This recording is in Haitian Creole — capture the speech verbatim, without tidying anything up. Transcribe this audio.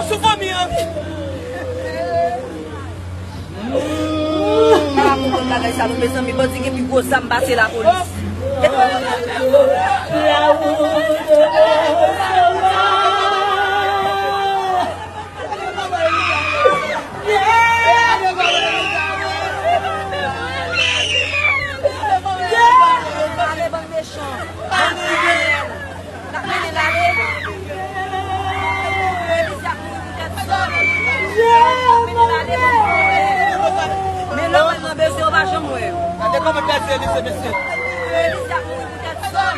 Sou fanmi an. Pa konprann bagay sa non, mezanmi, bandi gen pi gwo zam pase lapolis. Ale, bann mechan. N ap mennen l ale. Elisa ap mouri pou tèt sòl. N ap mennen l ale, bann vòlè. Men lè w al nan bezwen, yo pa janm wè yo. Gade kòman gade Elisa, mesye. Elisa ap mouri pou tèt sòl.